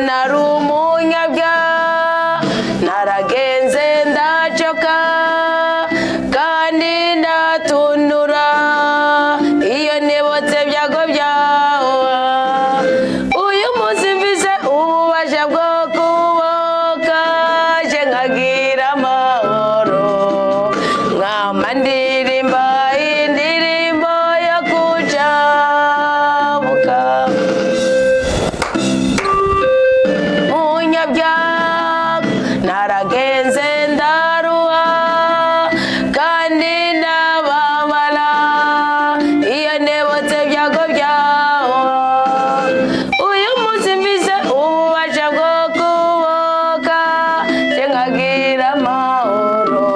Nari umunyabyaha, naragenze ndacoka kandi ndatunura. Iyo nibutse byago byawe, uyu munsi mfise ububasha bwo kuboka je nkagira amahoro, nkama ndirimba indirimbo yo kujabuka. Munyabyago naragenze ndaruha kandi ndababara. Iyo nibutse byago byawe, uyu munsi mfise ububasha bwo kuboka je nkagira amahoro,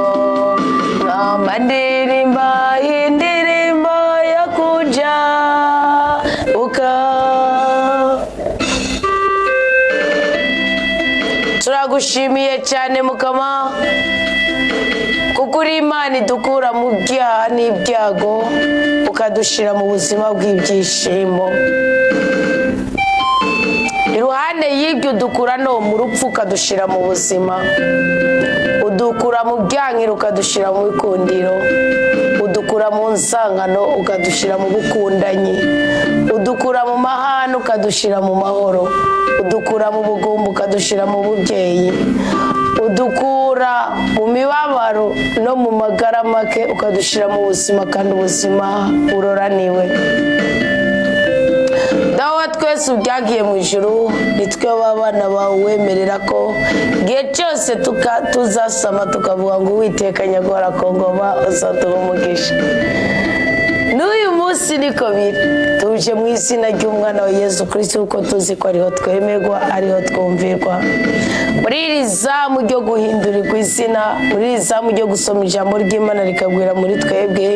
nkama ndirimba indirimbo yo kujabuka. Turagushimiye cyane Mukama, kuko uri Imana idukura mu byaha n'ibyago, ukadushyira mu buzima bw'ibyishimo. Iruhande y'ibyo, udukura no mu rupfu ukadushyira mu buzima, udukura mu byankiro ukadushyira mu bikundiro, udukura mu nzangano ukadushyira mu bukundanyi, udukura mu mahane ukadushyira mu mahoro, udukura mu bugumba ukadushyira mu bubyeyi, udukura mu mibabaro no mu magara make ukadushyira mu buzima, kandi ubuzima buroraniwe. Dawe twese ubyagiye mu ijuru, nitwe b'abana bawe wemerera ko igihe cyose tuzasama tukavuga ngo: "Uwiteka nyagora ku ngoma, uzaduha umugisha." N'uyu munsi niko biri. Tuje mu izina ry'umwana wa Yezu Kristo, kuko tuzi ko ariho twemerwa, ariho twumvirwa. Muri iri zamu ryo guhindurirwa izina, muri iri zamu ryo gusoma ijambo ry'Imana rikagwira muri twebwe,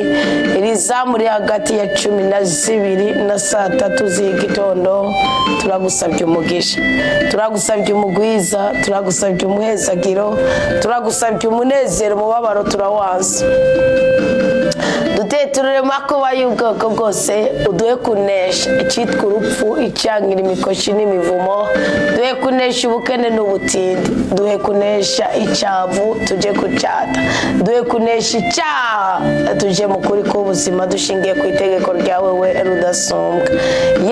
iri zamu riri hagati ya 12 na saa 3 z'igitondo, turagusabye umugisha, turagusabye umugwiza, turagusabye umuhezagiro, turagusabye umunezero. Umubabaro turawanze. Duteturure makuba y'ubwoko bwose, uduhe kunesha icyitwa urupfu, icyangira imikoshi n'imivumo. Duhe kunesha ubukene n'ubutindi, duhe kunesha icyavu tujye kucata, duhe kunesha icyaha tujye mu kuri k'ubuzima dushingiye ku itegeko ryawe we rudasumbwa.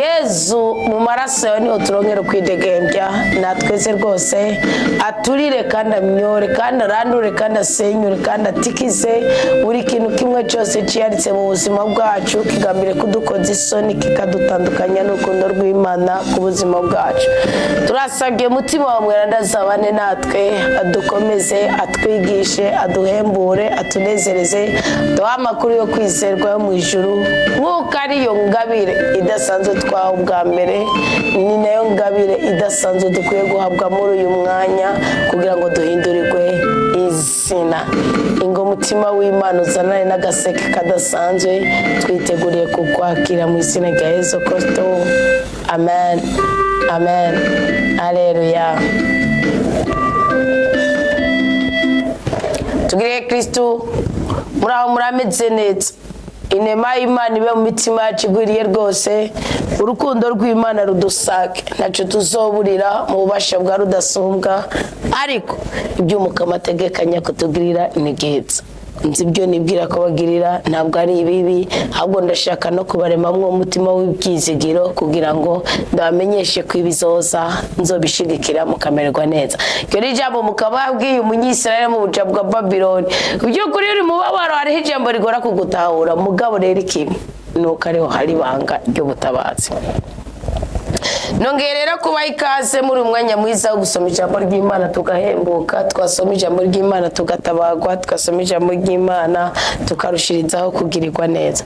Yezu, mu maraso yawe niho turongera kwidegembya. Natweze rwose, aturire kandi amyore kandi arandure kandi asenyure kandi atikize buri kintu kimwe cyose cyiyaritse mu buzima bwacu kigambiriye kudukoza isoni, kikadutandukanya n'urukundo rw'Imana ku buzima bwacu. Turasabye Mutima wa Mweranda azabane natwe, adukomeze, atwigishe, aduhembure, atunezereze, duhe amakuru yo kwizerwa yo mu ijuru, nk'uko ariyo ngabire idasanzwe twaha ubwa mbere. Ni nayo ngabire idasanzwe dukwiye guhabwa muri uyu mwanya kugira ngo duhindurirwe izina. Ingo mutima w'Imana, uzanane n'agaseke kadasanzwe, twiteguriye kukwakira mu izina rya Yesu Kristo. Amen, amen, aleluya. Tugire Kristu. Muri aho murameze neza? Inema y'Imana ibe mu mitima yacu igwiriye rwose, urukundo rw'Imana rudusake. Ntacyo tuzoburira mu bubasha bwa Rudasumbwa, ariko ibyo Umukama ategekanya kutugirira ni byiza. Nzi ibyo nibwira ko bagirira, ntabwo ari ibibi, ahubwo ndashaka no kubaremamo umutima w'ibyizigiro, kugira ngo ndabamenyeshe ko ibizoza nzobishigikira mukamererwa neza. Iryo ni ijambo mukaba yabwiye Umunyisirayeli mu buja bwa Babiloni. Mu by'ukuri, uri mubabaro, hariho ijambo rigora kugutahura. Mugabo rero ikibi ni uko ariho hari ibanga ry'ubutabazi. Nongeye rero kubaha ikaze muri uyu mwanya mwiza wo gusoma ijambo ry'Imana tugahembuka, twasoma ijambo ry'Imana tugatabagwa, tugasoma ijambo ry'Imana tukarushirizaho kugirirwa neza.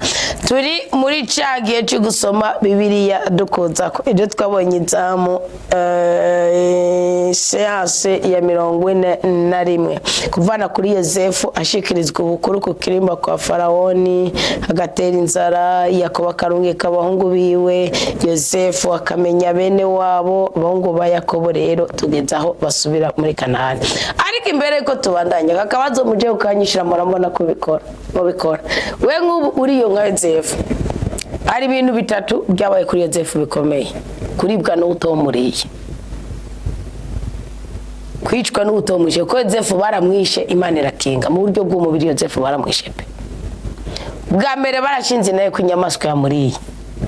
Turi muri cya gihe cyo gusoma Bibiliya dukunza ko ibyo twabonye izamu, séance ya 41, kuvana kuri Yosefu ashikirizwa ubukuru ku kirimba kwa Farawoni, agatera inzara, Yakobo akarungika abahungu biwe, Yosefu akamenya bene wabo, abahungu ba Yakobo. Rero tugeze aho basubira muri Kanahani. Ariko imbere yuko tubandanya, kakabazo muje ukanyishira, murambona kubikora mubikora. We nk'ubu uriyo nka Yosefu, hari ibintu bitatu byabaye kuri Yosefu bikomeye: kuribwa n'utomuriye. Kwicwa n'ubutomwishe, kuko Yozefu baramwishe, Imana irakinga mu buryo bw'umubiri. Yozefu baramwishe pe. Bwa mbere barashinze nawe ko inyamaswa yamuriye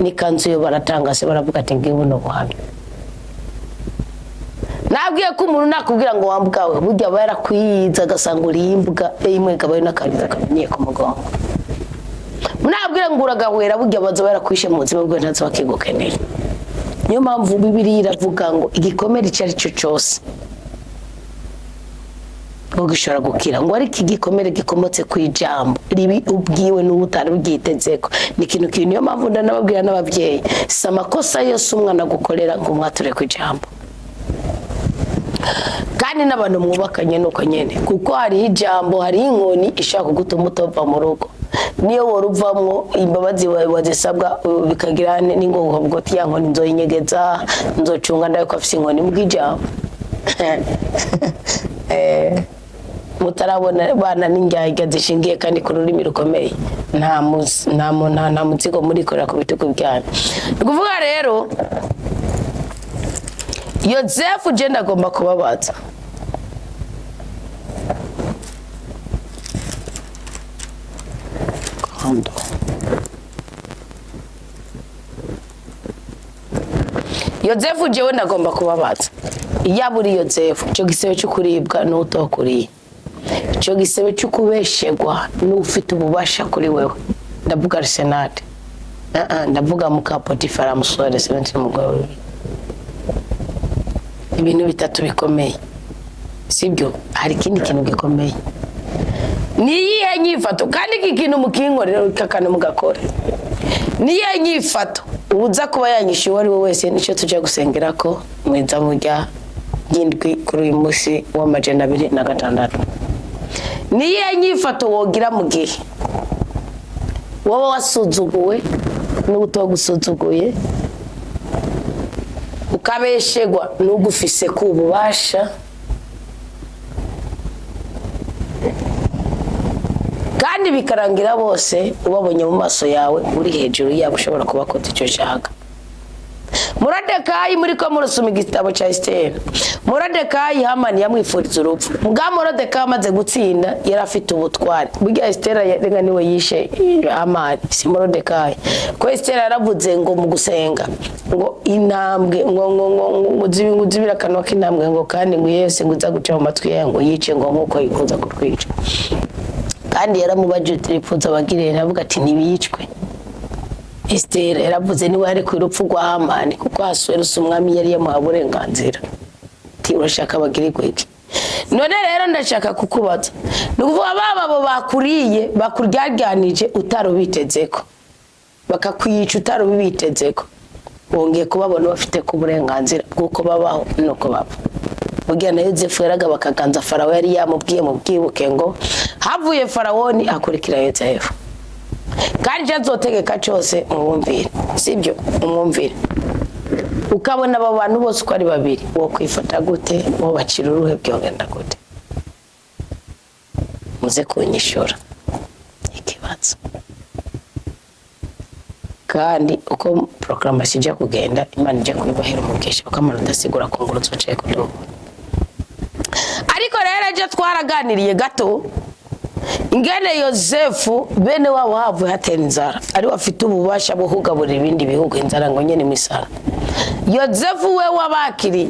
n'ikanzu yo baratanga se, baravuga ati: "Ngiwe buno buhamya." Nabwiye ko umuntu nakubwira ngo wambwawe, burya aba yarakwiyiza agasanga uri imbwa imwe ikabayo n'akariza kamenyeye ku mugongo. Nabwira ngo uragahwera, burya baza barakwishe mu buzima bwawe, ntazo bakigukeneye. Niyo mpamvu Bibiliya iravuga ngo igikomere icyo ari cyo cyose ngo gishobora gukira, ngo ariko igikomere gikomotse ku ijambo ribi ubwiwe n'uwo utari uryitezeko ni ikintu kibi. Niyo mpamvu ndanababwira n'ababyeyi, si amakosa yose umwana agukorera ngo umwature ku ijambo, kandi n'abantu mwubakanye nuko nyene, kuko hariho ijambo, hariho inkoni ishaka kugutuma utova mu rugo, niyo wora uvamwo imbabazi wazisabwa bikagira n'ingoga, ukavuga uti: "Ya nkoni nzoyinyegeza, nzocunga ndabe ko afise inkoni." Mbw'ijambo mutarabona bana n'indyarya zishingiye kandi ku rurimi rukomeye, nta muzigo murikorera ku bitugu byanyu. Ni ukuvuga rero, Yozefu je ndagomba kubabaza. Kondo. Yozefu, jewe ndagomba kubabaza, yaba uri Yozefu, icyo gisebe cyo kuribwa n'utokuriye, icyo gisebe cyo kubeshegwa n'ufite ububasha kuri wewe, ndavuga Arsenal, ndavuga muka Potifara, musore seventy, umugore wiwe. Ibintu bitatu bikomeye, sibyo? Hari ikindi kintu gikomeye. Ni iyihe nyifato? Kandi iki kintu mukinkorera, kakana mugakora. Ni iyihe nyifato uza kuba yanyishyuye uwo ari we wese? Nicyo tujya gusengera ko mwiza mujya y'indwi kuri uyu munsi wa 206. Ni iyihe nyifato wogira mu gihe wowe wasuzuguwe n'utogusuzuguye, ukabeshegwa n'ugufise ku ububasha, kandi bikarangira bose ubabonye mu maso yawe, uri hejuru yabo, ushobora kubakota icyo ushaka? Moradekayi, muri ko murasoma igitabo cya Esiteri, Moradekayi Hamani yamwifuriza urupfu. Mbwa Moradekayi amaze gutsinda yari afite ubutware. Burya Esiteri rega niwe yishe Hamani, si Moradekayi, ko Esiteri yaravuze ngo mu gusenga ngo intambwe ngo zibire akanwa k'intambwe, ngo kandi ngo yese ngo iza guca mu matwi yayo ngo yice, ngo nk'uko yifuza kutwica. Kandi yaramubajije uti: "Ripfuza abagirire?" Aravuga ati: "Ntibicwe." Esiteri yaravuze niwe yari ku rupfu rwa Hamani, kuko Ahasuwerusi umwami yari yamuhaye uburenganzira ati: "Urashaka bagirirwe iki?" None rero ndashaka kukubaza, ni ukuvuga baba abo bakuriye, bakuryaryanije utari ubitezeko, bakakwica utari ubitezeko, wongeye kubabona bafite ku burenganzira bw'uko babaho n'uko bapfa. Burya na Yozefu yaraga bakaganza Farawo yari yamubwiye, mu bwibuke ngo havuye Farawoni akurikira Yozefu, kandi icyo azotegeka cyose umwumvire, sibyo? Umwumvire. Ukabona abo bantu bose uko ari babiri, wo kwifata gute? Wo bacira uruhe? Byogenda gute? Muze kunyishura ikibazo. Kandi uko proclamation ijya kugenda, Imana ijya kubibahera umugisha, kuko amanota asigura kungurutse uciye kuduha. Ariko rero ejo twaraganiriye gato ingene Yosefu bene wabo havuye hatera inzara, ariwe afite ububasha bwo kugaburira ibindi bihugu, inzara ngo nyene imisara. Yosefu we wabakiriye,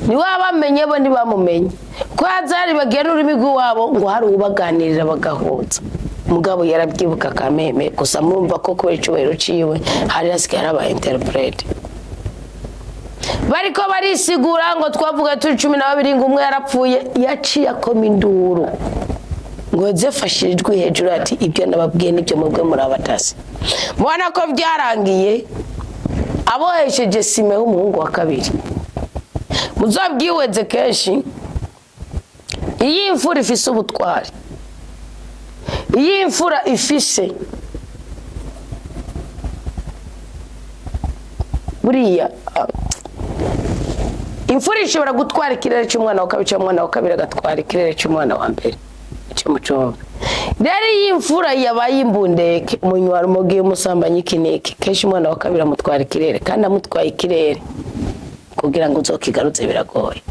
niwe wabamenye, bo ntibamumenye, ko yazari bagiye n'ururimi rw'iwabo, ngo hari ubaganirira bagahuza. Mugabo yarabyibuka kameme gusa. Murumva ko kubera icyubahiro ciwe hari hasigaye hari aba interprète. Bariko barisigura ngo twavuga turi 12, ngo umwe yarapfuye. Yaciye akoma induru ngo Yozefu ashira ijwi hejuru ati: "Ibyo nababwiye nibyo, mubwe muri abatasi." Mubona ko byarangiye abohesheje Simeho umuhungu wa kabiri. Muzabwiweze kenshi, iyo imfura ifise ubutwari, iyo imfura ifise buriya imfura ishobora gutwara ikirere cy'umwana wa kabiri, cyangwa umwana wa kabiri agatwara ikirere cy'umwana wa mbere cyo mu cyumba. Rero iyo imfura yabaye imbundeke, umunywa umugiye, umusambanyi, iki n'iki, kenshi umwana wa kabiri amutwara ikirere, kandi amutwaye ikirere. Kugira ngo uzokigaruze biragoye.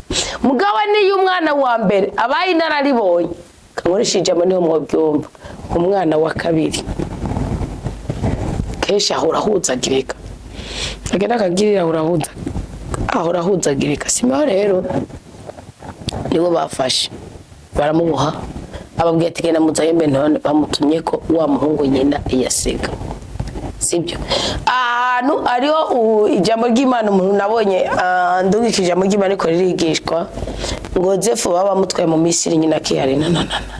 Mugabo niyo umwana wa mbere abaye inararibonye, kankoresha ijambo niho mwobyumva, umwana wa kabiri kenshi ahora ahuzagirika, agenda akagirira, ahora ahuza, ahora ahuzagirika. Simaho rero nibo bafashe baramuboha, ababwiye ati: "Genda muzahembe." None bamutumye ko wa muhungu nyina yasiga, sibyo? Ahantu hariho ijambo ry'Imana, umuntu nabonye ndungika ijambo ry'Imana ariko ririgishwa ngo Yozefu baba bamutwaye mu Misiri nyina akihari. Na na na na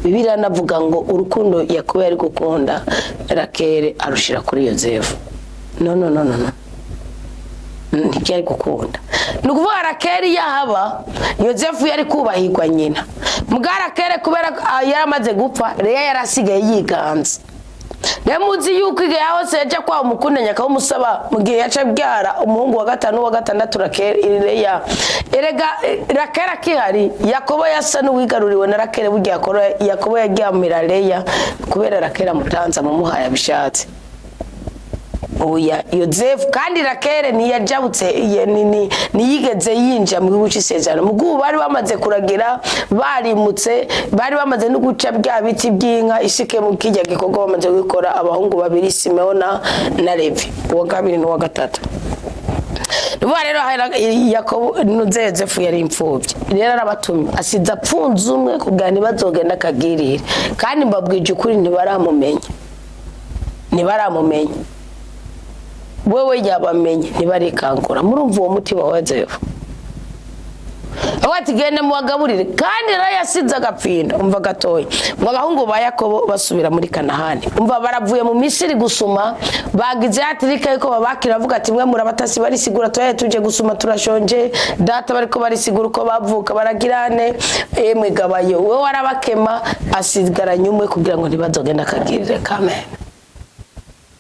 Bibiliya navuga ngo urukundo Yakobo yari gukunda Rakere arushira kuri Yozefu. No, no, no, no, no, ntibyari gukunda. Ni ukuvuga Rakeri yahaba, Yozefu yari kubahirwa nyina. Mbwa Rakere kubera yari amaze gupfa, Leya yari asigaye yiganza. Rero muzi yuko igihe hose yaja kwa umukundanya akamusaba, mu gihe yaca abyara umuhungu wa gatanu, wa gatandatu, Rakeri, Leya. Erega Rakeri akihari, Yakobo yasa n'uwigaruriwe na Rakeri. Burya Yakobo yaryamira Leya kubera Rakeri amutanze, amumuhaye abishatse. Oya, Yozefu kandi Rakere ntiyajabutse, ntiyigeze yinjira mu gihugu cy'isezerano. Mu gubu bari bamaze kuragira, barimutse, bari bamaze no guca bya biti by'inka ishikemu, kijya gikorwa bamaze gukora, abahungu babiri, Simeona na Levi, uwa kabiri n'uwa gatatu. Nuvuga rero Yakobo nuze Yozefu yari imfubyi. Rero arabatumye, asize apfunze umwe kugira ntibazogenda akagirire. Kandi mbabwije ukuri, ntibaramumenya, ntibaramumenya. Wewe yabamenye, ntibarikangura. Murumva uwo mutima wa Yozefu? Avuga ati: "Genda mubagaburire." Kandi rero yasize agapfinda. Umva gatoya ngo abahungu ba Yakobo basubira muri Kanahani. Umva, baravuye mu Misiri gusuma, bagize hatirika yuko babakira. Bavuga ati: "Mwe murabatasi." Barisigura: "Twaye tuje gusuma, turashonje data." Bariko barisigura uko bavuka, baragirane. Emwe gabayo, we warabakema, asigaranye umwe kugira ngo ntibazogenda akagirire kamena,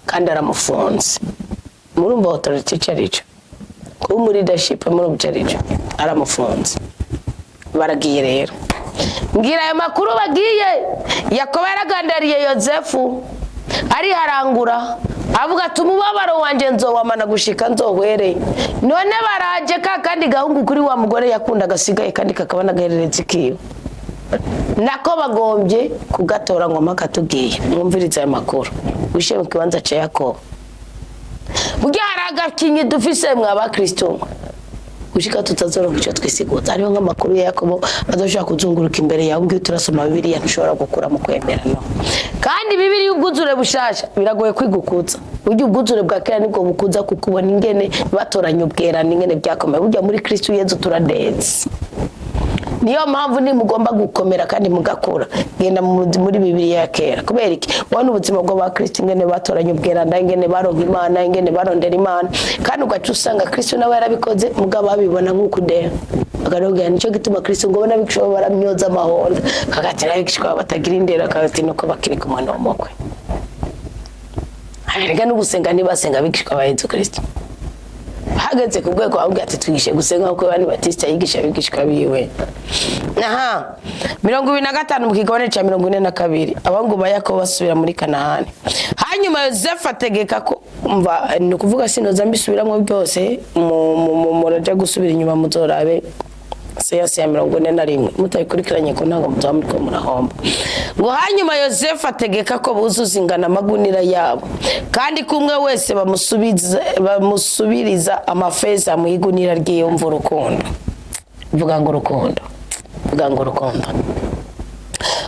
kandi aramufunze. Murumva authority icyo ari cyo, kuba muri leadership? Murumva icyo ari cyo? Aramufunze. Baragiye rero, mbwira ayo makuru bagiye. Yakobo yaragandariye Yozefu, ariharangura, avuga ati: "Umubabaro wanjye nzowamana gushika nzohwereye." None baraje, ka kandi gahungu kuri wa mugore yakunda gasigaye, kandi kakaba n'agahererezi kiwe, nako bagombye kugatora ngo mpaka tugiye. Mwumvirize ayo makuru, wishyire mu kibanza cya Yakobo. Burya hari agakinyi dufise mwa bakristo, gushika tutazoronka icyo twisiguza. Hariho nk'amakuru ya Yakobo azoshobora kuzunguruka imbere yawe ubwo turasoma Bibiliya, ntushobora gukura mu kwemera. No kandi Bibiliya ubwuzure bushasha biragoye kwigukuza. Burya ubwuzure bwa kera nibwo bukuza, kuko ubona ingene batoranya ubwerana, ingene byakomeye. Burya muri Kristo Yezu turadenze. Niyo mpamvu nimugomba gukomera kandi mugakura, genda muri Bibiliya ya kera. Kubera iki? Ubona ubuzima bw'abakristo, ingene batoranya ubweranda, ingene baronka Imana, ingene barondera Imana, kandi ugaca usanga Kristo nawe yarabikoze. Mugabo babibona nk'uko udeba bakarubwira. Nicyo gituma Kristo ngo ubona abigishwa baramyoza amahonda, kagatira abigishwa batagira indero, akagati nuko bakiri kumwe n'umukwe. Erega n'ugusenga ntibasenga. Abigishwa ba Yezu Kristo hageze ku rwego ahubwo ati: "Twigishe gusenga kuko Yohani Batista yigisha abigishwa biwe." Aha 25, mu kigabane cya 42, abahungu ba Yakobo basubira muri Kanahani. Hanyuma Yosefu ategeka ko, umva, ni ukuvuga sinoza mbisubiramo byose, muraja gusubira inyuma muzorabe séance ya 41 mutayikurikiranye, ko ntabwo muzaba muriko murahomba. Ngo hanyuma Yosefu ategeka ko buzuza ingano amagunira yabo, kandi ko umwe wese bamusubiriza amafeza mu igunira ry'iyumva. Urukundo, vuga ngo urukundo, vuga ngo urukundo.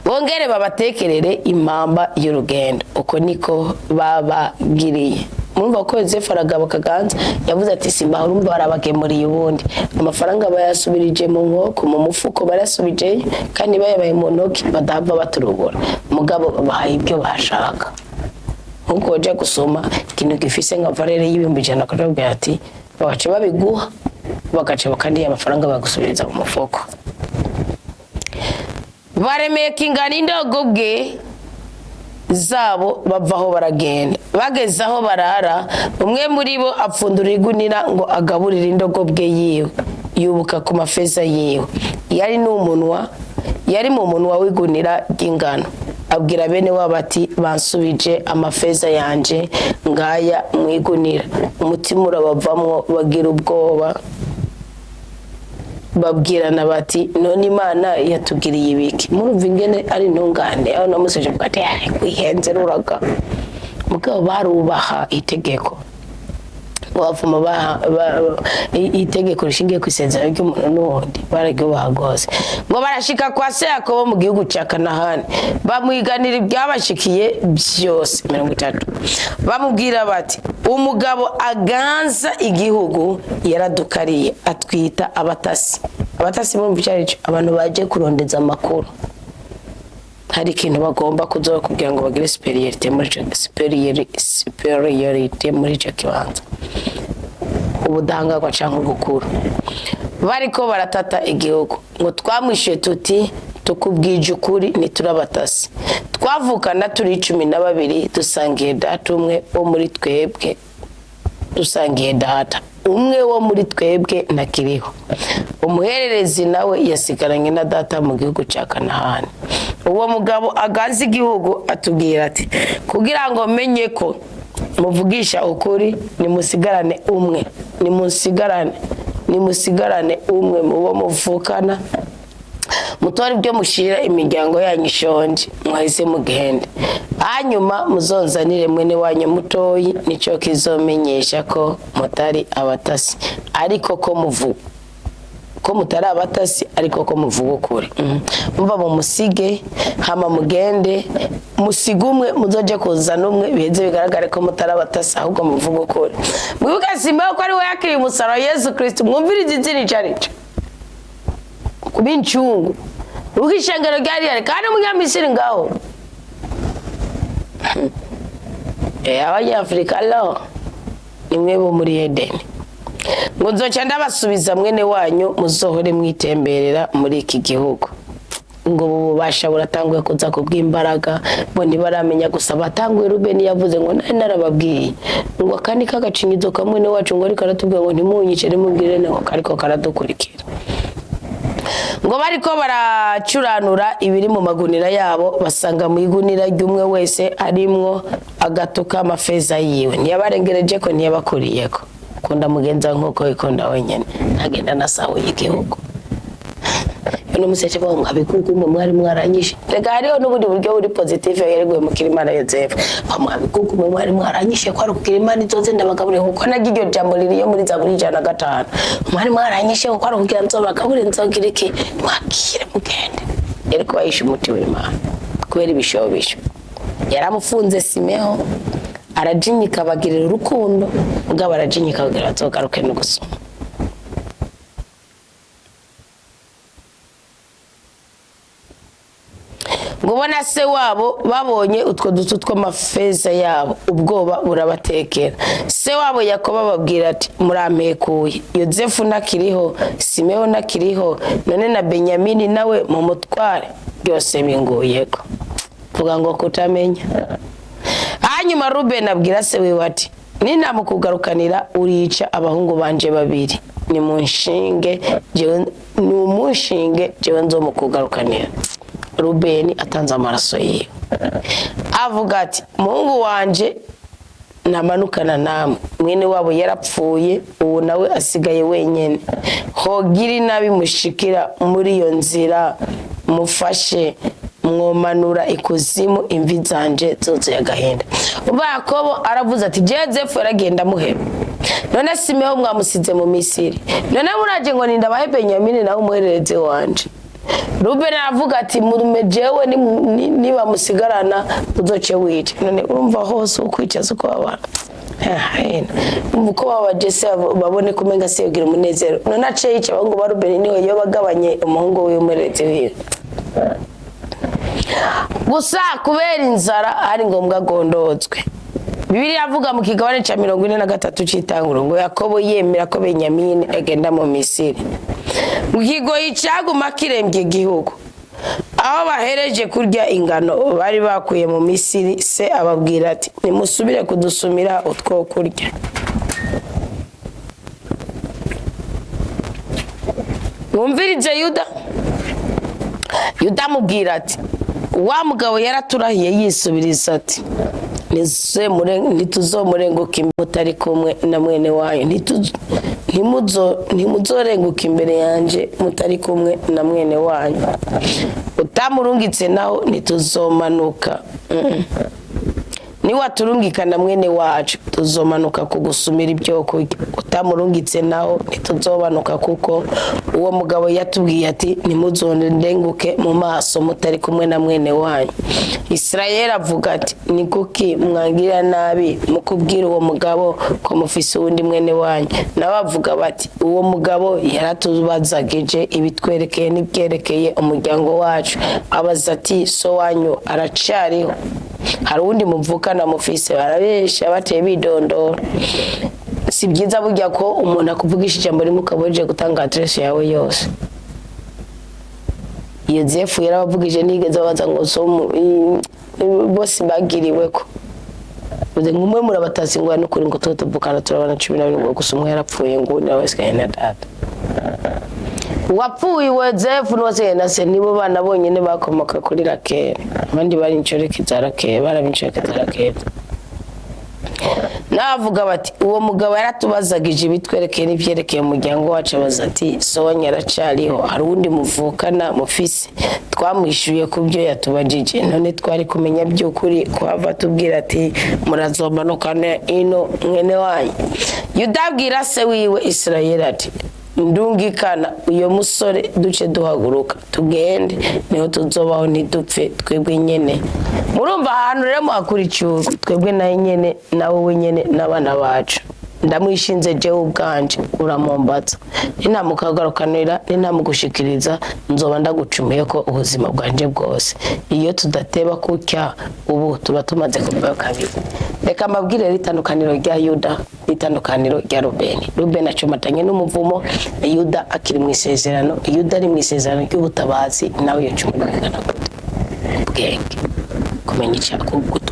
Bongere babatekerere impamba y'urugendo. Uko niko babagiriye. Murumva ko Yosefu aragabo kaganza, yavuze ati: "Simba." Urumva barabagemuriye, ubundi amafaranga bayasubirije mu nkoko, mu mufuko barasubijeyo, kandi bayabaye mu ntoki badahava baturubura. Mugabo babahaye ibyo bashaka. Nkuko wajya gusoma ikintu gifise nka valeur y'100,000, bakakubwira ati bagaca babiguha, bagaca kandi amafaranga bagusubiriza mu mufuko. Baremeka ingano indogobwe zabo, bavaho baragenda. Bageze aho barara, umwe muri bo apfundura igunira ngo agaburire indogobwe yiwe, yubuka ku mafeza yiwe yari n'umunwa, yari mu munwa w'igunira ry'ingano. Abwira bene wabo ati: "Bansubije amafeza yanje, ngaya mu igunira." Umutima urabavamwo, bagira ubwoba, babwirana bati: "None Imana yatugiriye ibiki?" Murumva ingene ari intungane. Aho namusije avuga ati: "Ah, wihenze ruraga." Mugabo barubaha itegeko, ngo bavuma itegeko rishingiye ku isezerano ry'umuntu n'uwundi, bararyubaha rwose. Ngo barashika kwa se Yakobo mu gihugu cya Kanahani, bamwiganira ibyabashikiye byose. 30, bamubwira bati: "Umugabo aganza igihugu yaradukariye, atwita abatasi." Abatasi, murumva icyo ari cyo? Abantu baje kurondeza amakuru, hari ikintu bagomba kuzoba kugira ngo bagire supériorité muri ico kibanza, ubudahangarwa cyangwa gukura. Bariko baratata igihugu. Ngo twamwishuye tuti: "Tukubwije ukuri, ntiturabatasi. Twavukana turi 12, dusangiye data umwe wo muri twebwe, dusangiye data umwe wo muri twebwe ntakiriho. Umuhererezi nawe yasigaranye na data mu gihugu cya Kanahani." Uwo mugabo aganza igihugu atubwira ati: "Kugira ngo menye ko muvugisha ukuri, nimusigarane umwe, nimusigarane umwe mu bo muvukana, mutore ibyo mushyira imiryango yanyu ishonje, mwahise mugende. Hanyuma muzonzanire mwene wanyu mutoyi, nicyo kizomenyesha ko mutari abatasi, ariko ko muvuga ko mutari abatasi, ariko ko muvuga ukuri." Muva mumusige, hama mugende, musige umwe, muzoje kuzana umwe, biheze bigaragare ko mutari abatasi, ahubwo muvuga ukuri. Mwibuke Simewo ko ari we yakiriye umusaraba wa Yesu Kristo. Mwumvirize izina ico ari cyo kuba incungu. Ubwo ishengero ryari rihari kandi umunyamisiri ngaho. Abanyafurika lo ni mwe bo muri Edeni. Ngo nzoca ndabasubiza mwene wanyu, muzohore mwitemberera muri iki gihugu. Ngo ubu bubasha buratanguye kuza kubw'imbaraga, bo ntibaramenya gusa batanguye. Rubeni yavuze ngo: "Nari narababwiye ngo akandi kagacinyizo ka mwene wacu, ngo ariko aratubwira ngo ntimunyice, nimubwire ngo kariko karadukurikira." Ngo bariko baracuranura ibiri mu magunira yabo, basanga mu igunira ry'umwe wese arimwo agato k'amafeza yiwe. Ntiyabarengereje ko, ntiyabakuriyeko. Kunda mugenzi wawe nk'uko wikunda wenyine. Ntagenda nasahuye igihugu. Uno museke bawo mwabikuku mwe mwari mwaranyishe. Reka, hariho n'ubundi buryo buri positive yereguye mu Kirimana Yozefu. Ngo mwabikuku mwe mwari mwaranyishe, ko ari kugira Imana izoze ndabagaburire, kuko naryo iryo jambo ririyo muri Zaburi 105. Mwari mwaranyishe kuko ari kugira nzobagaburire, nzogira iki, mwakire mugende. Yari kuba yishe umuti w'Imana kubera ibishobisho. Yaramufunze Simeho, arajinyika, abagirira urukundo, mugabo arajinyika kugira bazogaruke no gusoma. Ngo ubona se wabo babonye utwo dutu tw'amafeza yabo, ubwoba burabatekera. Se wabo Yakobo ababwira ati: "Murampekuye! Yozefu ntakiriho, Simeho ntakiriho, none na Benyamini nawe mu mutware, byose binguyeko." Vuga ngo kutamenya. Hanyuma Rubeni abwira se wiwe ati: "Ninamukugarukanira, urica abahungu banje babiri. Nimunshinge jewe, numunshinge jewe nzomukugarukanira." Rubeni atanze amaraso yiwe, avuga ati: "Muhungu wanje namanukana namwe, mwene wabo yarapfuye, ubu nawe asigaye wenyine. Hogira inabi mushikira muri iyo nzira, mufashe, mwomanura ikuzimu, imvi zanje zuzuye agahinda." Umva, Yakobo aravuze ati: "Yozefu yaragenda muheba, none Simeho mwamusize mu Misiri, none muraje ngo nindabahe Benyamini nawe umuhererezi wanje." Rubeni aravuga ati: "Murume jewe, nibamusigarana uzoce wice." None urumva hose ukwica uko babana, umva uko babaje se babone kumenga se yogira umunezero. None ace yica abahungu ba Rubeni, niwe yo bagabanye umuhungu wiwe, umuhererezi wiwe. Gusa kubera inzara ari ngombwa agondozwe. Bibiliya avuga mu kigabane cya 43 cy'itanguro ngo Yakobo yemera ko Benyamini agenda mu Misiri. Mu kigoyi cyaguma kirembye igihugu, aho bahereje kurya ingano bari bakuye mu Misiri, se ababwira ati: "Nimusubire kudusumira utwo kurya." Mwumvirije Yuda. Yuda amubwira ati: "Wa mugabo yaraturahiye yisubiriza ati: Ntituzomurenguka imbere mutari kumwe na mwene wanyu. Ntimuzorenguka imbere yanje mutari kumwe na mwene wanyu. Utamurungitse naho ntituzomanuka. Niwaturungikana mwene wacu, tuzomanuka kugusumira ibyo kurya. Utamurungitse naho ntituzomanuka, kuko uwo mugabo yatubwiye ati: 'Ntimuzondenguke mu maso mutari kumwe na mwene wanyu.'" Isirayeli avuga ati: "Ni kuki mwangirira nabi mu kubwira uwo mugabo ko mufise uwundi mwene wanyu?" Nabo bavuga bati: "Uwo mugabo yaratubazagije ibitwerekeye n'ibyerekeye umuryango wacu, abaza ati: 'So wanyu aracariho? Hari uwundi muvukana mufise?'" Barabesha, bateye bidondora. Si byiza burya ko umuntu akuvugisha ijambo rimwe ukaba uje gutanga aderesi yawe yose. Yozefu yarabavugije, ntigeze abaza ngo so bose bagiriwe ko uze ngumwe murabatasi ngo nukuri ngo tuba tuvukana turabana 12, ngo gusa umwe yarapfuye, ngo uwundi nawe asigaye na data. Uwapfuye Yozefu n'uwasigaye na se nibo bana bonyine bakomoka kuri Rakeli. Abandi bari inshoreke za Rakeli, baraba inshoreke za Rakeli. Navuga bati: "Uwo mugabo yaratubazagije ibitwerekeye n'ibyerekeye umuryango wacu, abaza ati: 'So wanyu aracariho? Hari uwundi muvukana mufise?' Twamwishyuye ku byo yatubajije. None twari kumenya by'ukuri kuhava tubwira ati: 'Murazomanukana ino mwene wanyu?'" Yuda abwira se wiwe Isirayeli ati: "Ndungikana uyo musore, duce duhaguruka tugende, niho tuzobaho ntidupfe twebwe nyene." Murumva ahantu rero muhakura icyugo: twebwe nawe nyene, nawe wenyene n'abana bacu. Ndamwishinze jewe ubwanje, uramombatsa. Ninamukagarukanira, ninamugushikiriza, nzoba ndagucumuye ko ubuzima bwanje bwose. Iyo tudateba kutya ubu, tuba tumaze kuvayo kabiri. Reka mbabwire rero itandukaniro rya Yuda n'itandukaniro rya Rubeni. Rubeni acomatanye n'umuvumo, Yuda akiri mu isezerano. Yuda ari mu isezerano ry'ubutabazi, nawe iyo cumi bingana gute? Ubwenge, kumenya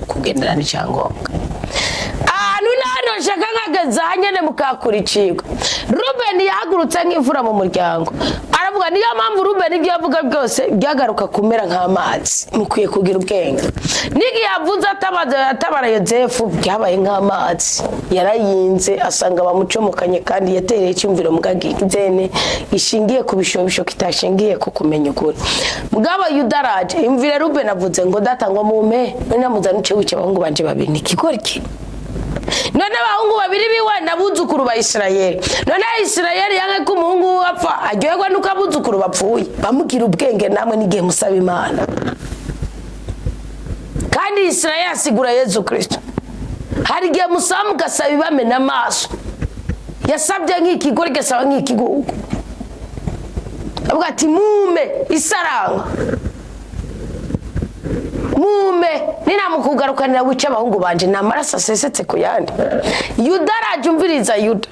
kugendera n'icyangombwa. Ahantu n'ahantu nshaka nkageza nyene mukakura icigwa. Rubeni yahagurutse nk'imfura mu muryango, aravuga. Niyo mpamvu Rubeni ibyo yavuga byose byagaruka kumera nk'amazi. Mukwiye kugira ubwenge. N'igihe yavuze atabara Yozefu, byabaye nk'amazi, yarayinze asanga bamucomokanye, kandi yatereye icyumviro mugagizene gishingiye ku bishobisho, kitashingiye ku kumenya ukuri. Mugabo Yuda araje, imvire Rubeni avuze ngo: "Data, ngo mumpe none namuzana uce wice abahungu banje babiri." Ni ikigoryi. None abahungu babiri biwe n'abuzukuru ba Isirayeli. None Isirayeli yanke ko umuhungu we apfa, aryoherwa nuko abuzukuru bapfuye. Bamugira ubwenge namwe n'igihe musaba Imana. Kandi Isirayeli asigura Yezu Kristo. Hari igihe musaba, mugasaba ibamena amaso. Yasabye nk'ikigori, gasaba nk'ikigugu, avuga ati: "Mume isaranga, mume ninamukugarukanira wica abahungu banje, ni amaraso asesetse ku yandi." Yuda araje, umviriza Yuda.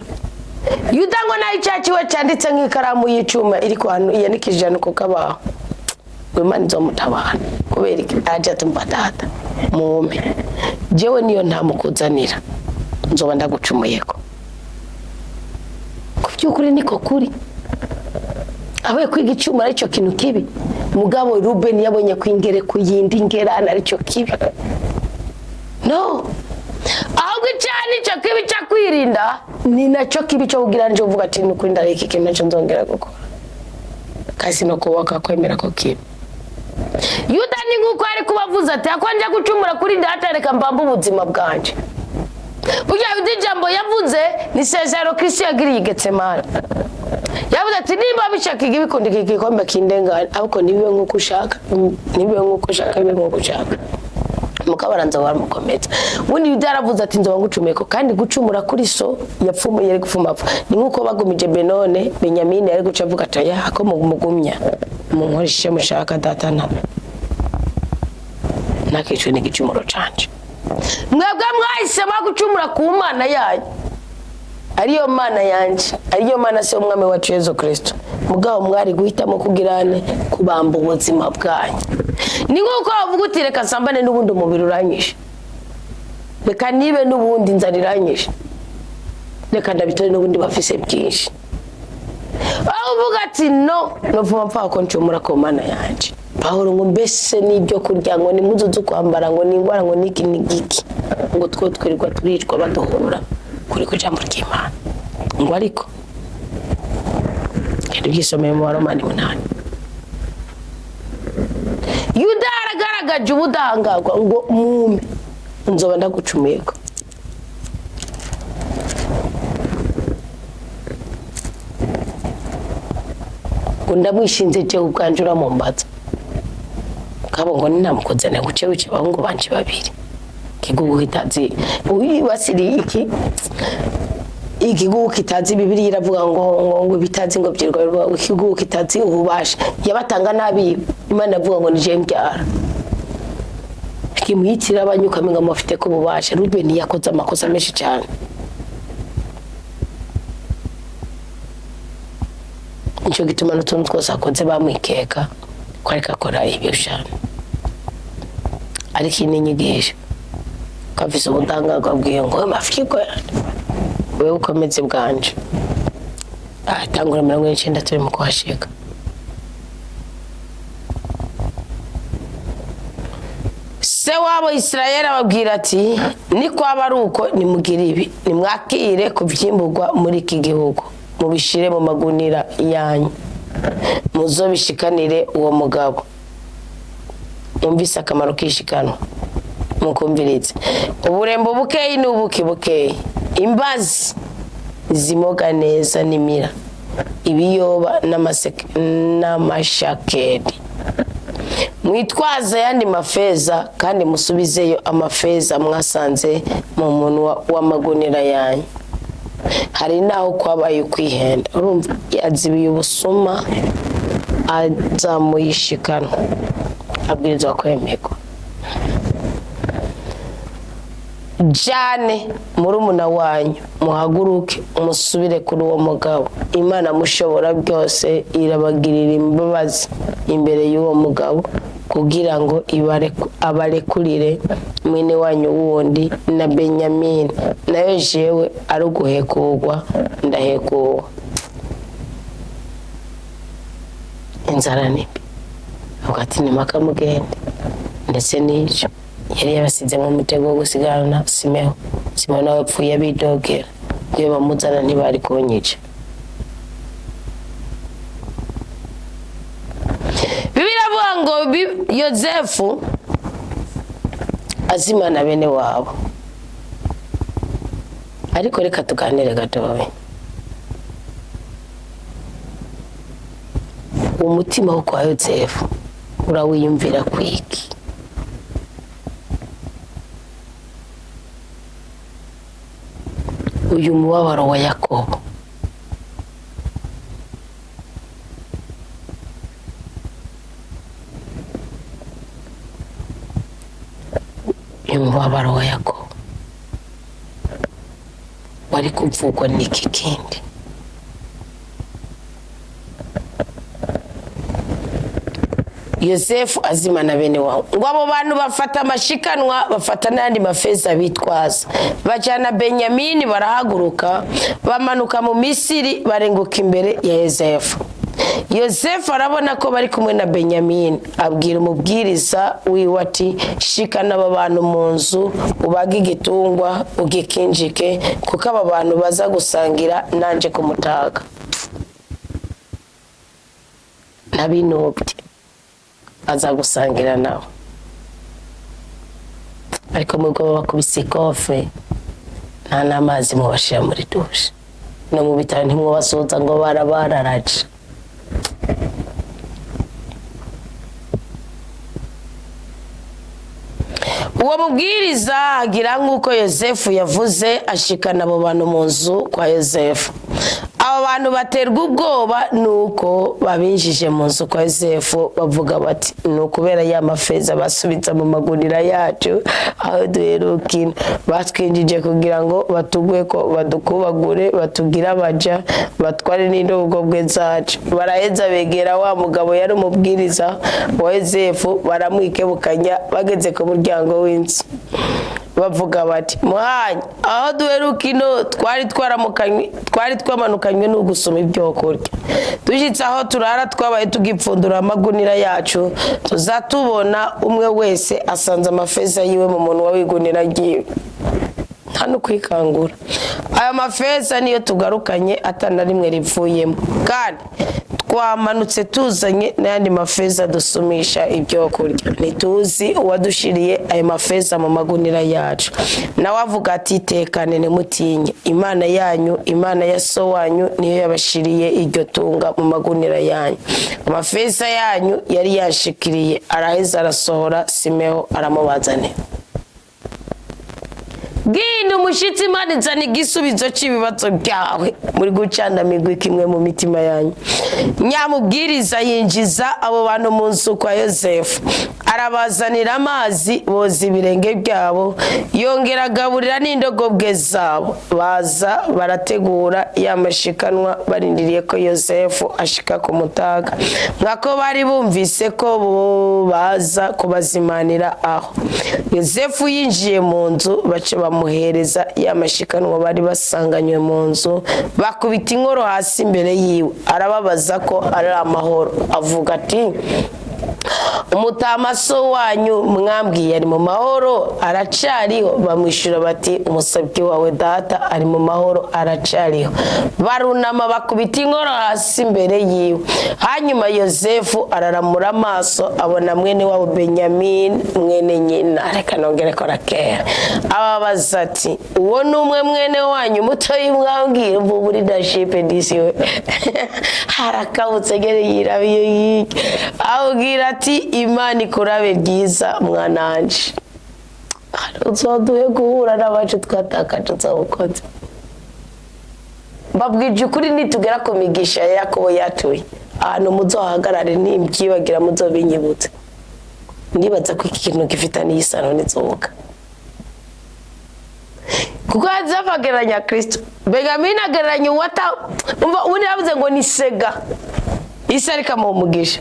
Yuda ngo nayo icyaha kiwe cyanditse nk'ikaramu y'icuma iri ku hantu yandikishije ahantu ku kabaho, ngo Imana izomutabara. Kubera iki? Aje atumva: "Data, mume jewe niyo ntamukuzanira, nzoba ndagucumuyeko." Ku by'ukuri niko kuri abaye kwiga icyuma aricyo kintu kibi. Mugabo Rubeni yabonye ko ingere ku yindi ngerana aricyo kibi. No ahubwo icyaha nicyo kibi cyo kwirinda, ni nacyo kibi cyo kugira nje uvuga ati: "Nukuri ndareka ikintu nacyo nzongera gukora kasi no kubaka kwemera ko kibi." Yuda ni nk'uko ari kuba avuze ati: "Ako nje gucumura kuri data, reka mbambe ubuzima bwanje." Burya Yuda ijambo yavuze ni isezerano Kristo yagiriye i Getsemani. Yavuze ati: "Nimba bishaka ibikunda, iki gikombe kindengane, ariko ntibibe nk'uko ushaka, ntibibe nk'uko ushaka, bibe nk'uko ushaka." Mukabaranza baramukomeza. Ubundi Yuda yaravuze ati: "Nzoba ngucumuye ko." Kandi gucumura kuri so yapfumuye, yari gupfuma apfa. Ni nk'uko bagumije Benone, Benyamini yari guca avuga ati: "Oya, ko mugumya munkoreshe mushaka, data nta nakicwe n'igicumuro canje." Mwebwe mwahisemo gucumura ku Mana yanyu, ariyo Mana yanje, ariyo Mana se w'umwami wacu Yezu Kristo. Mugabo mwari guhitamo kugirane kubamba ubuzima bwanyu. Ni nk'uko wavuga uti: "Reka nsambane, n'ubundi umubiri uranyishe. Reka nibe, n'ubundi inzara iranyishe. Reka ndabitore, n'ubundi bafise byinshi." Aho uvuga ati: "No nopfuma mpfa ko ncumura ku Mana yanje." Pawulo ngo mbese n'ibyo kurya, ngo ni impuzu zo kwambara, ngo ni indwara, ngo niki n'igiki, ngo two twirirwa turicwa baduhura kuri ku ijambo ry'Imana. Ngo ariko yari byisomeye mu Baromani 8. Yuda yaragaragaje ubudahangarwa ngo mume nzoba ndagucumiyeko. Ngo ndamwishinze jewe ubwanje uramumbaza. Kabo ngo ninamukoze naguce wice abahungu banje babiri. Kigugu kitazi wibasiriye iki igigugu kitazi. Bibiliya iravuga ngo bitazi ngo byirwa bivuga ngo ikigugu kitazi ububasha yabatanga nabi. Imana iravuga ngo nije mbyara kimwitira abanyuka ngo mufite ko ububasha. Rubeni yakoze amakosa menshi cyane, nicyo gituma n'utuntu twose akoze bamwikeka ko ariko akora ibyo cyane. Ariko iyi ni inyigisho ko afise ubudahangarwa bwiwe ngo mafyiko wewe ukomeze bwanje. Atangura 49 turi mu kuhashika. Se wabo Isirayeli ababwira ati: "Ni kwaba ari uko, nimugire ibi: nimwakire ku vyimburwa muri iki gihugu, mubishire mu magunira yanyu, muzobishikanire uwo mugabo." Mwumvise akamaro k'ishikanwa? Mukumvirize: uburembo bukeyi n'ubuki bukeyi, imbazi zimoga neza n'imira, ibiyoba n'amashakeli. Mwitwaze ayandi mafeza, kandi musubizeyo amafeza mwasanze mu munwa w'amagunira yanyu. Hari naho kwabaye ukwihenda. Urumva yazibiye ubusuma, azamuye ishikanwa, abwirizwa kwemerwa. Jane murumuna wanyu, muhaguruke musubire kuri uwo mugabo. Imana mushobora byose irabagirira imbabazi imbere y'uwo mugabo, kugira ngo abarekurire mwene wanyu wundi na Benyamini. Nayo jewe ari uguhekurwa ndahekurwa. Inzara ni mbi. Avuga ati nimaka mugende. Ndetse n'icyo yari yabasize mu mutego wo gusigarana Simeho. Simeho nawe apfuye abidogera, iyo bamuzana ntibari kunyica. Bibiliya iravuga ngo Yozefu azimana bene wabo. Ariko reka tuganire gatoya. Umutima wo kwa Yozefu urawiyumvira kwiki? Uyu mubabaro wa Yakobo, uyu mubabaro wa Yakobo wari kuvugwa n'iki kindi? Yosefu azimana bene wabo. Ngo abo bantu bafata amashikanwa, bafata n'ayandi mafeza bitwaza, bajyana Benyamini, barahaguruka bamanuka mu Misiri, barenguka imbere ya Yosefu. Yosefu arabona ko bari kumwe na Benyamini, abwira umubwiriza wiwe ati: "Shikana aba bantu mu nzu, ubage igitungwa ugikinjike, kuko aba bantu baza gusangira nanje ku mutaga." Ntabinubye, aza gusangira nawe, ariko mu bwo bakubise ikofe, nta n'amazi mubashira muri douche, no mu bitaro ntimwubasuhuza ngo barabararaje. Uwo mubwiriza agira nk'uko Yosefu yavuze, ashikana abo bantu mu nzu kwa Yosefu. Abo bantu baterwa ubwoba nuko babinjije mu nzu kwa Yosefu, bavuga bati: "Ni ukubera ya mafeza basubiza mu magunira yacu aho duherukina. Batwinjije kugira ngo batugwe ko, badukubagure, batugire abaja, batware n'indogobwe zacu." Baraheza begera wa mugabo yari umubwiriza wa Yosefu, baramwikebukanya bageze ku muryango w'inzu. Bavuga bati: "Muhanyi, aho duheruka ino twari twamanukanywe no gusoma ibyo kurya. Dushyitse aho turara, twabaye tugipfundura amagunira yacu, tuza tubona umwe wese asanze amafeza yiwe mu munwa w'igunira ryiwe." Nta no kwikangura. "Aya mafeza niyo tugarukanye, atana rimwe rivuyemo, kandi twamanutse tuzanye n'ayandi mafeza dusumisha ibyo kurya. Ntituzi uwadushiriye ayo mafeza mu magunira yacu." Nawe avuga ati: "Tekane, ntimutinye. Imana yanyu, Imana ya so wanyu, niyo yabashiriye iryo tunga mu magunira yanyu. Amafeza yanyu yari yashikiriye." Araheza arasohora Simeho, aramubazanira. Bwinde umushyitsi, Imana izana igisubizo cy'ibibazo byawe. Muri gucana migwi kimwe mu mitima yanyu. Nyamubwiriza yinjiza abo bantu mu nzu kwa Yosefu, arabazanira amazi, boza ibirenge byabo, yongera agaburira n'indogobwe zabo. Baza barategura ya mashikanwa, barindiriye ko Yosefu ashika ku mutaga, nkako bari bumvise ko bo baza kubazimanira aho. Yosefu yinjiye mu nzu, baca bamuhereza ya mashikanwa bari basanganywe mu nzu, bakubita inkoro hasi imbere yiwe. Arababaza ko ari amahoro. Avuga ati: "Umutama so wanyu mwambwiye ari mu mahoro, aracariho?" Bamwishyura bati: "Umusabyi wawe data ari mu mahoro, aracariho." Barunama, bakubita inkoro hasi imbere yiwe. Hanyuma Yosefu araramura amaso, abona mwene wabo Benyamini, mwene nyina. Reka nongere ko rakera. Ababaza ati: "Uwo ni umwe mwene wanyu mutoyi mwambwira?" Ubu muri leadership disi we harakabutse gere yirabiye yike. Abwira ati: "Imana ikurabe ryiza, mwananje. Uzoduhe guhura n'abacu twatakaje, uzabukoze." Mbabwije ukuri, nitugera ku migisha ya Yakobo yatuye ahantu, muzohagarare, nimbyibagira muzobinyibutse. Ndibaza ko iki kintu gifitaniye isano n'inzoga, kuko Yosefu agereranya Kristo, Benyamini agereranya uwata. Umva, ubundi yavuze ngo ni sega isi, ariko amuha umugisha.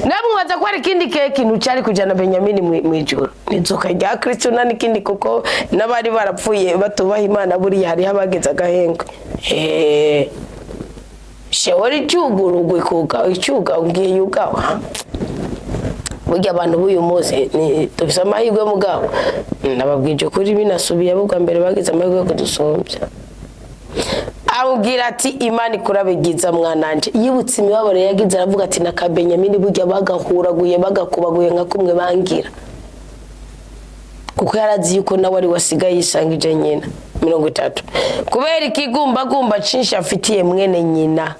Namwibaza ko hari ikindi kihe kintu cyari kujyana Benyamini mu ijuru? Ni inzoka rya Kristo nta n'ikindi, kuko n'abari barapfuye batubaha Imana, buriya hariho abageze agahengwe. Shewori icyugurugwe kuga icyuga ngiye yugawa. Burya abantu b'uyu munsi ni dufise amahirwe, mugabo nababwije ukuri, binasubiye abo bwa mbere bagize amahirwe yo kudusumbya. Amubwira ati: "Imana ikurabigiza, mwananje." Yibutse imibabaro yagize, aravuga ati: "Na Kabenyamini burya bagahuraguye, bagakubaguye nka kumwe bangira," kuko yarazi yuko nawe ari wasigaye yisangije nyina. 30. Kubera ikigumbagumba cinshi afitiye mwene nyina.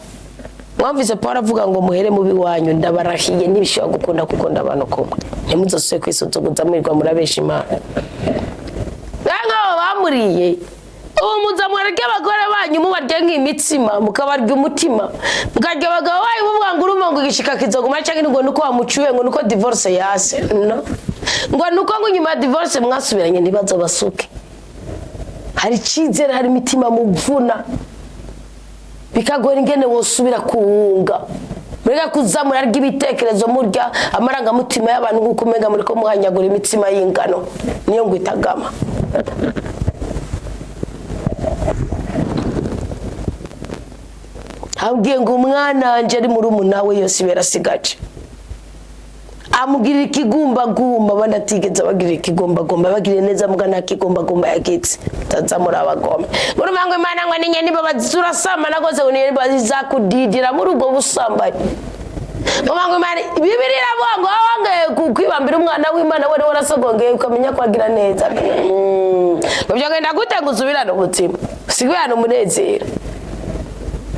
Mwumvise Paul avuga ngo: "Muhere mubi wanyu." Ndabarahiye, ntibishobora gukunda gukunda abantu kumwe. Ntimuzosubire kwisuzuguza mwirwa murabesha Imana nk'abo bamuriye. Ubu muza mwarya abagore banyu, mubarya nk'imitsima, mukabarya umutima, mukarya abagabo banyu, muvuga ngo urumva ngo igishika kizoguma, cyangwa ngo nuko wamucuye, ngo nuko divorce yase, no ngo nuko ngo nyuma ya divorce mwasubiranye. Ntibazobasuke. Hari icyizere, hari imitima muvuna, bikagora ingene wosubira kuwunga. Mureka kuza murarya ibitekerezo, murya amarangamutima y'abantu nk'uko umenga muriko muhanyagura imitsima y'ingano, niyo ngo itagama. Abwiye ngo umwana wanje ari muri we yose ibera asigaje. Amugirira ikigumbagumba, abandi atigeze abagirira ikigumbagumba. Abagiriye neza, muga nta kigumbagumba yagize. Taza muri abagome, murumva ngo Imana ngo ninye niba turasamana rwose, ngo ninye niba izakudidira muri ubwo busambanyi. Murumva ngo Imana, Bibiliya iravuga ngo wangeye kwibambira umwana w'Imana, wari warasogongeye ukamenya ko agira neza. Ngo byagenda gute ngo usubirane umutima, usubirane umunezero?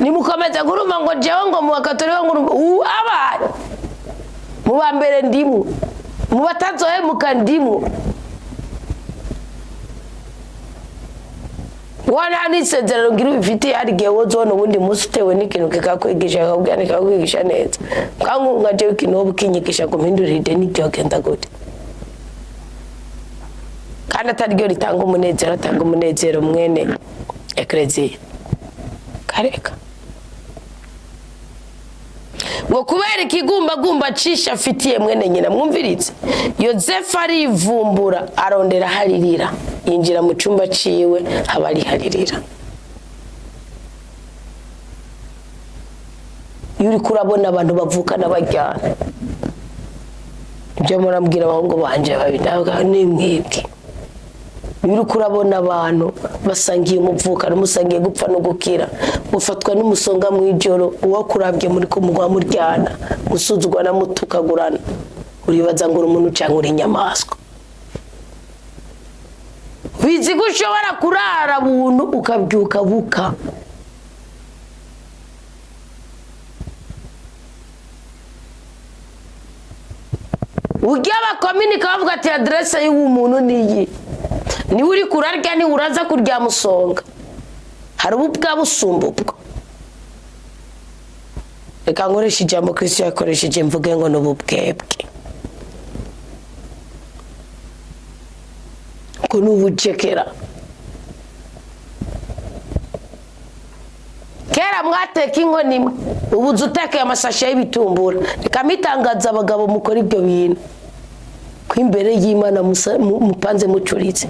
Nimukomeze kurumva ngo jewe ngo mu bakatolika, ngo urumva ubu abana mu ba mbere ndimwo, mu batazohemuka ndimwo. Wana n'isezerano ngira ubifitiye. Hari igihe wozobona ubundi munsi utewe n'ikintu kikakwigisha, kikakubwira, kikakwigisha neza. Kandi nka jewe ikintu woba ukinyigisha ngo mpindurire ideni, ryogenda gute? Kandi atari ryo ritanga umunezero, atanga umunezero mwene ekereziya kareka. Ngo kubera ikigumbagumba cisha afitiye mwene nyina. Mwumviritse, Yozefu arivumbura, arondera haririra, yinjira mu cyumba ciwe, haba ariharirira. Iyo uriko urabona abantu bavukana bajyana, ibyo murambwira abahungu banje babiri ni mwebwe. Iyo uriko urabona abantu basangiye umuvukano, musangiye gupfa no gukira, mufatwa n'umusonga mw'ijoro, uwo kurabye muri ko mugwa muryana, musuzugwana, mutukagurana, uribaza ngo uri umuntu cyangwa uri inyamaswa? Bizi ko ushobora kurara buntu ukabyuka buka. Ujya abakominika bavuga ati aderese y'uwo muntu niyi, niwe uri kurarya, niwe uraza kurya musonga. Hari ubu bwa busumba ubwo. Reka nkoreshe ijambo Kristo yakoresheje, mvuge ngo ni ububwebwe, ngo ni ubujekera. Kera mwateka inkono imwe, ubu uza utekeye amasashe y'ibitumbura. Reka mitangaza abagabo mukora ibyo bintu ko imbere y'Imana mupanze mucuritse.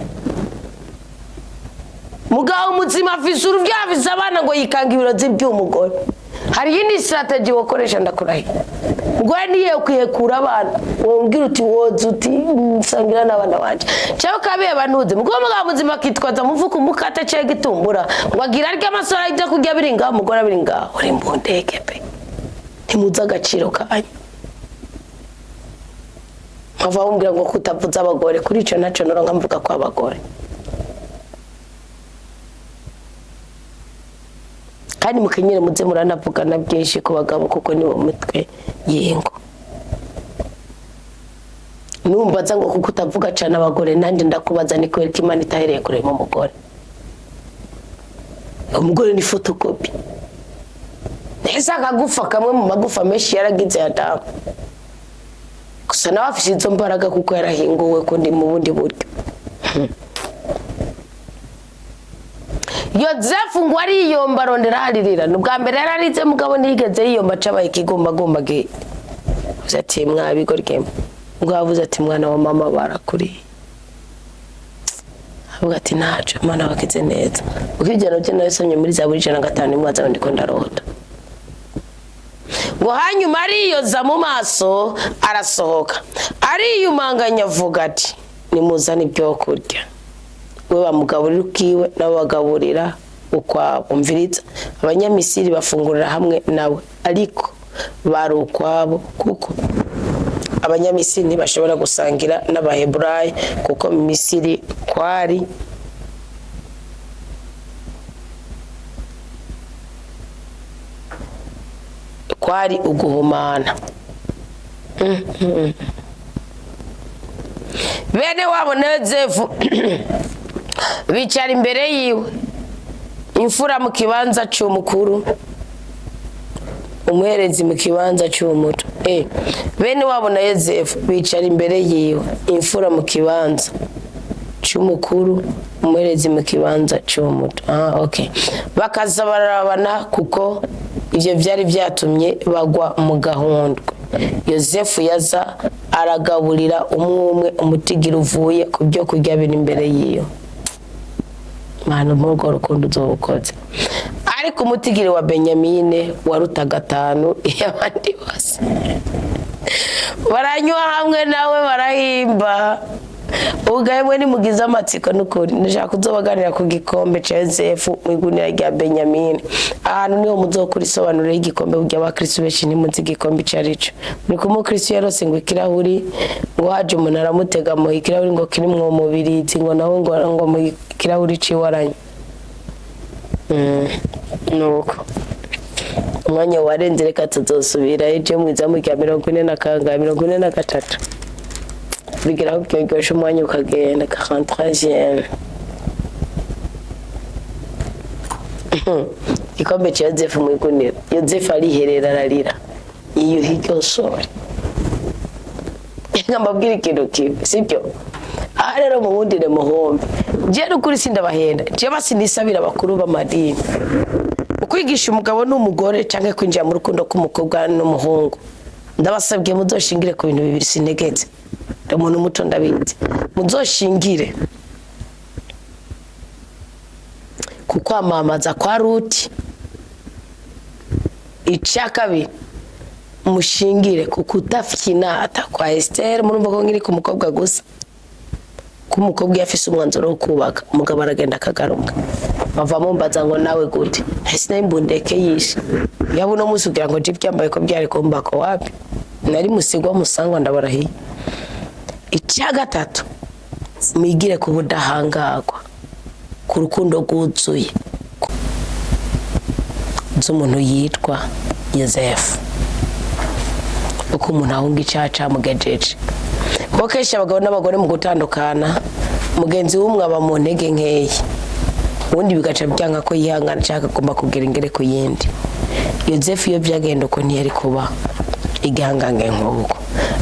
Mugabo muzima afise uruvyaro, afise abana, ngo yikanga ibirozi by'umugore. Hari iyindi strategy wokoresha, ndakurahiye. Umugore niye kwihekura abana, wongera uti woza uti nsangira n'abana banje, cyangwa ukabeba ntuze. Mugabo muzima akitwaza mufuko umukate cyangwa igitumbura, ngo agira arya amasora, ibyo kurya biri ngaho, umugore biri ngaho. Uri mbundeke pe, ntimuzi agaciro kanyu. Nkava bambwira ngo kutavuza abagore kuri icyo ntacyo noronka mvuga ko abagore kandi mukenyere muze muranavugana byinshi ku bagabo, kuko ni wo mutwe y'ingo. Numbaza ngo kuko utavuga cyane abagore, nanjye ndakubaza, ni kubera ko Imana itahereye kurema umugore? Umugore ni fotokopi neza, akagufa kamwe mu magufa menshi yaragize Adamu. Gusa nawe afite izo mbaraga kuko yarahinguwe kundi mu bundi buryo. Yozefu ngo ariyomba, arondera haririra. Ni ubwa mbere yararitse, mugabo ntiyigeze yiyomba cabaye ikigumbagumba. Avuze ati mwabigorgemo, ubwo yavuze ati mwana wa mama barakuriye, avuga ati ntaco, Imana wakize neza. Uko ibyo nabyo nabisomye muri Zaburi 105, nimwaza ndiko ndarota. Ngo hanyuma ariyoza mu maso, arasohoka, ariyumanganya, avuga ati nimuzane ibyo kurya. We bamugaburira ukiwe, nabo bagaburira ukwabo. Umviriza, Abanyamisiri bafungurira hamwe nawe, ariko bari ukwabo, kuko Abanyamisiri ntibashobora gusangira n'Abaheburayi, kuko mu Misiri kwari uguhumana. Bene wabo na Yozefu bicara imbere yiwe, imfura mu kibanza cy'umukuru, umuherezi mu kibanza cy'umuto. Bene wabo na Yozefu bicara imbere yiwe, imfura mu kibanza cy'umukuru, umuherezi mu kibanza cy'umuto. Okay. Bakaza barabana, kuko ibyo byari byatumye bagwa mu gahundwe. Yozefu yaza aragaburira umwe umwe umutigiri uvuye ku byo kurya biri imbere yiwe. Mana, muri urwo rukundo uzobukoze. Ariko umutigiri wa Benyamine waruta gatanu iy'abandi bose. Baranywa hamwe nawe, barahimba. Ubwo nimugize amatsiko n'ukuri, ndashaka kuzobaganira ku gikombe cya Yozefu mu igunira rya Benyamini. Ahantu niho muzokura isobanuro y'igikombe. Burya abakristo benshi ntimuzi igikombe icyo ari cyo. Muri kumwe Kristo yarose ngo ikirahuri, ngo haje umuntu aramutega mu ikirahuri ngo kirimwo umubirizi, ngo nawe ngo mu ikirahuri ciwe aranywa. Nuko umwanya warenze, reka tuzosubira ejo mwiza mu rya 40 na kangahe, 43. Bigeraho byoroshe, umwanya ukagenda. 43e, igikombe cya Yozefu mu igunira. Yozefu ariherera, ararira, yiyuha iryo sore. Reka mbabwire ikintu kimwe, sibyo? Aha rero munkundire muhombe, njyewe n'ukuri sindabahenda, njyewe basi nisabira abakuru b'amadini. Ukwigisha umugabo n'umugore cyangwa kwinjira mu rukundo k'umukobwa n'umuhungu, ndabasabye muzoshingire ku bintu bibiri. Sintegetse, ndi umuntu muto, ndabizi. Muzoshingire ku kwamamaza kwa Ruti. Icya kabiri, mushingire ku kudafyinata kwa Esiteri. Murumva ko nkiri ku mukobwa gusa, ko umukobwa iyo afise umwanzuro wo kubaka, umugabo aragenda akagaruka. Bavamo mbaza ngo: "Nawe gute?" Ntese nayo imbundeke yishe yaba uno munsi kugira ngo jipe yambaye ko byari kumbako wapi, nari musigwa musangwa, ndabarahiye. Icya gatatu, mwigire ku budahangarwa, ku rukundo rwuzuye z'umuntu yitwa Yosefu, uko umuntu ahunga icyaha camugejeje. Kuko kenshi abagabo n'abagore mu gutandukana, mugenzi w'umwe aba mu ntege nkeya, ubundi bigaca byanga ko yihangana cyangwa akagomba kugira ingere ku yindi. Yosefu iyo byagenda uko, ntiyari kuba igihangange nk'ubwo.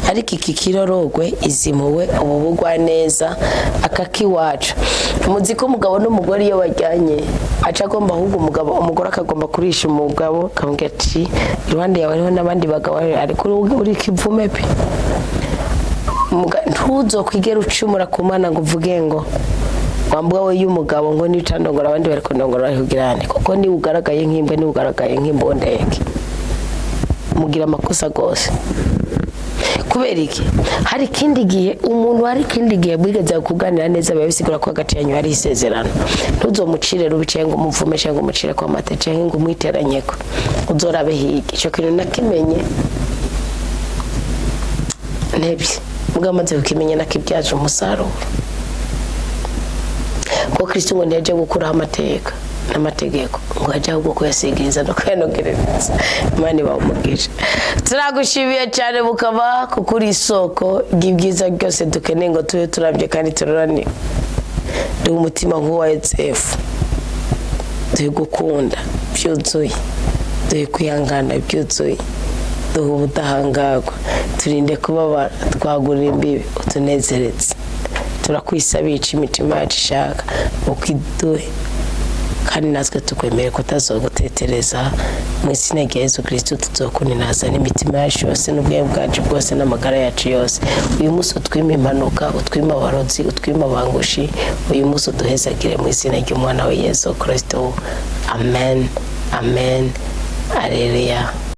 Ariko iki kirorogwe, izimuwe, ubu bugwa neza akakiwacu. Muzi ko umugabo n'umugore iyo bajyanye, aca agomba ahubwo umugabo, umugore akagomba kurisha umugabo, akamubwira ati: "Iruhande yawe hariho n'abandi bagabo, ariko uri kivume pe." Ntuzokwigere ucumura ku Mana ngo uvuge ngo wambwa we y'umugabo, ngo nicandongora abandi bari kundongora bari kugira nte, kuko niba ugaragaye nk'imbwa, niba ugaragaye nk'imbondenge, mugira amakosa rwose. Kubera iki? Hari ikindi gihe umuntu, hari ikindi gihe mwigeze kuganira neza, biba bisigura ko hagati yanyu hari isezerano. Ntuzomucire rubi cyangwa ngo umuvume cyangwa ngo umucire kwa mate cyangwa ngo umwiteranyeko, uzorabe hirya. Icyo kintu nakimenye ntebye, mbwa amaze kukimenya nakibyaje umusaruro, kuko Kristo ngo ntiyajya gukuraho amateka n'amategeko, ngo ajye ahubwo kuyasigiriza no kuyanogereza. Imana ibaha umugisha. Turagushimiye cyane bukaba, kuko uri isoko ry'ibyiza byose dukeneye ngo tube turabye kandi turorane. Duhe umutima nk'uwa Yosefu, duhe gukunda byuzuye, duhe kwihangana byuzuye, duhe ubudahangarwa, turinde kubabara, twagurira imbibi, utunezeretse. Turakwisabiye ica imitima yacu ishaka ukiduhe, kandi natwe tukwemere kutazogutetereza. Mu izina rya Yesu Kristo, tuzokuninaza n'imitima yacu yose n'ubwenge bwacu bwose n'amagara yacu yose. Uyu munsi utwime impanuka, utwime abarozi, utwime abangushi. Uyu munsi uduhezagire mu izina ry'umwana we Yesu Kristo. Amen, amen, aleluya.